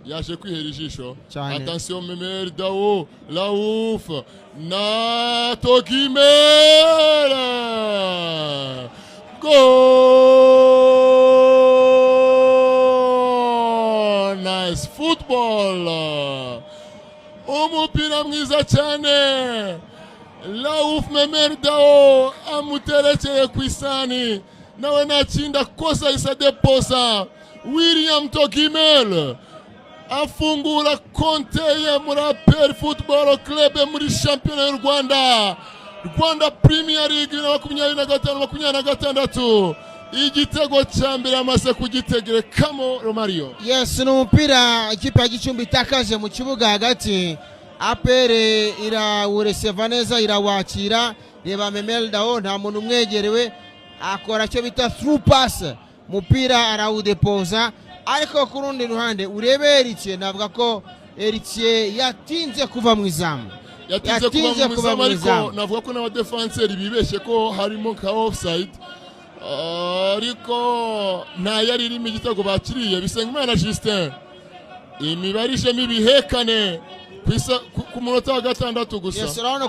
Yaje kwihera ijisho. Cyane. Attention, Memel Dao, Raouf na Togimel, goal! Nice football, umupira mwiza cyane. Raouf Memel Dao amuterekeye ku isani, nawe nta kindi akosa, ahise adeposa. William Togimel afungura konte ye muri APR Football Club muri shampiyona y'u Rwanda, Rwanda Premier League 2025-26. Igitego cya mbere amaze kugitegerekamo Romario. Yes, ni umupira ikipe ya Gicumbi itakaje mu kibuga hagati, APR irawureseva neza, irawakira. Reba Memel Dao, nta muntu umwegerewe, akora icyo bita through pass, umupira arawudepoza. Ariko ku rundi ruhande urebe Eritier, navuga ko Eritier yatinze kuva mu izamu. Yatinze kuva Yatinze mu kuva izamu, mu ariko izamu. navuga ko n'abadefanseri bibeshye ko harimo ka offside, ariko nta yari irimo. Igitego bakiriye Bisengimana Justin, imibare ijemo ibihekane ku munota wa 6 gusa. Yes, urabona.